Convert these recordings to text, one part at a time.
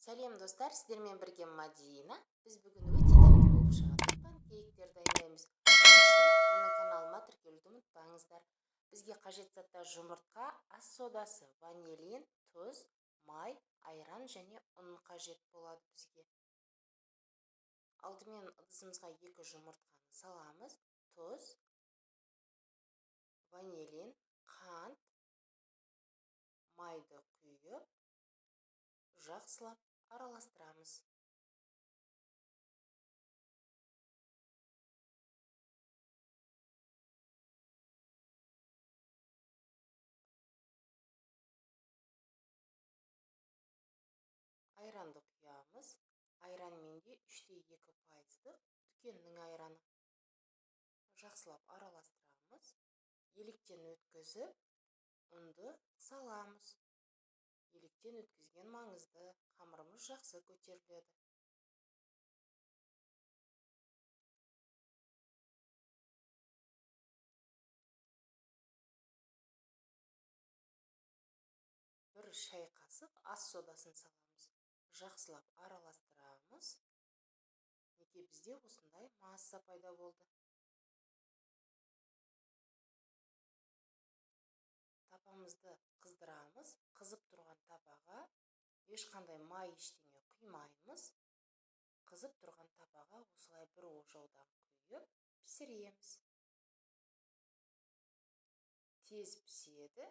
Сәлем, достар! Сіздермен бірге Мадина. Біз бүгін өте дәмді болып шығатын панкейктер дайындаймыз. Ол үшін менің каналыма тіркелуді ұмытпаңыздар. Бізге қажет заттар: жұмыртқа, ас содасы, ванилин, тұз, май, айран және ұн қажет болады бізге. Алдымен ыдысымызға 2 жұмыртқаны саламыз, тұз, ванилин, қант, майды құйып, жақсылап араластырамыз. Айранды құямыз. Айран менде 3,2 пайыздық, дүкеннің айраны. Жақсылап араластырамыз. Електен өткізіп, ұнды саламыз. Електен өткізген маңызды, қамырымыз жақсы көтеріледі. 1 шай қасық ас содасын саламыз. Жақсылап араластырамыз. Мінекей, бізде осындай масса пайда болды. Тапамызды қыздырамыз. Қызып тұрған табаға ешқандай май, ештеңе құймаймыз. Қызып тұрған табаға осылай бір ожаудан құйып пісіреміз. Тез піседі.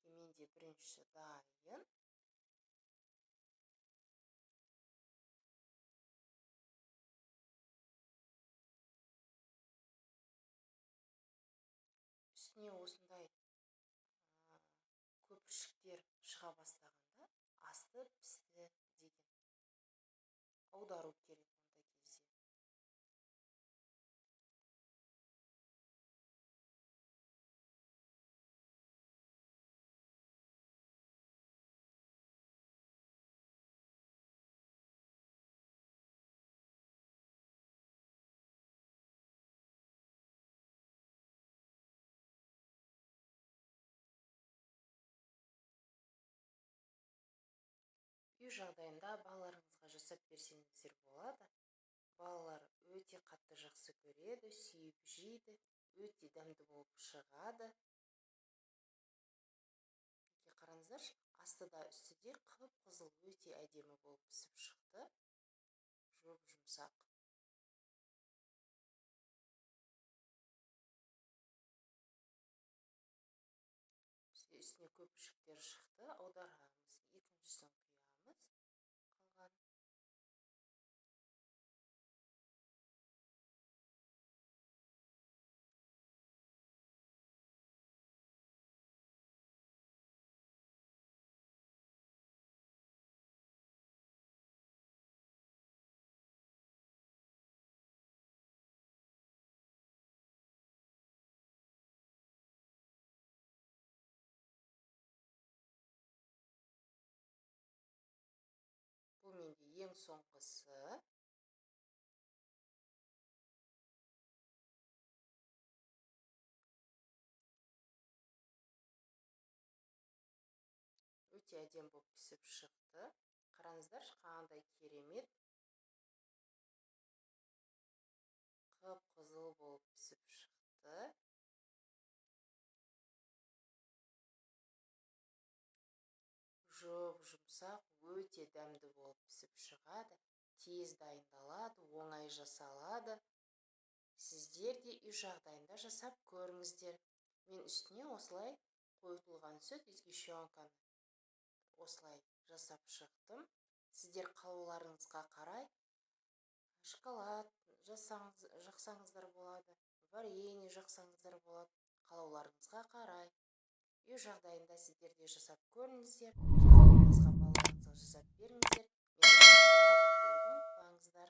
Менде бірінші дайын. Үстіне осындай көпіршіктер шыға бастағанда, асты пісті деген. Аудару керек ондай кезде. Үй жағдайында балаларыңызға жасап берсеңіздер болады. Балалар өте қатты жақсы көреді, сүйіп жейді, өте дәмді болып шығады. Мінекей, қараңыздаршы, асты да, үсті де қып-қызыл, өте әдемі болып пісіп шықты. Жұп-жұмсақ. Бізде үстіне көпіршіктер шықты, аударамыз. Екіншісін құямыз. Қалған. Бұл менде ең соңғысы. Өте әдемі болып пісіп шықты. Қараңыздаршы, қандай керемет. Қып-қызыл болып пісіп шықты. Жұп-жұмсақ, өте дәмді болып пісіп шығады. Тез дайындалады, оңай жасалады. Сіздер де үй жағдайында жасап көріңіздер. Мен үстіне осылай қойытылған сүт, сгущенканы осылай жасап шықтым. Сіздер қалауларыңызға қарай шоколад жақсаңыздар болады, варенье жақсаңыздар болады, қалауларыңызға қарай. Үй жағдайында сіздер де жасап көріңіздер. Жақындарыңызға, балаларыңызға жасап беріңіздер. Менің каналыма тіркелуді ұмытпаңыздар.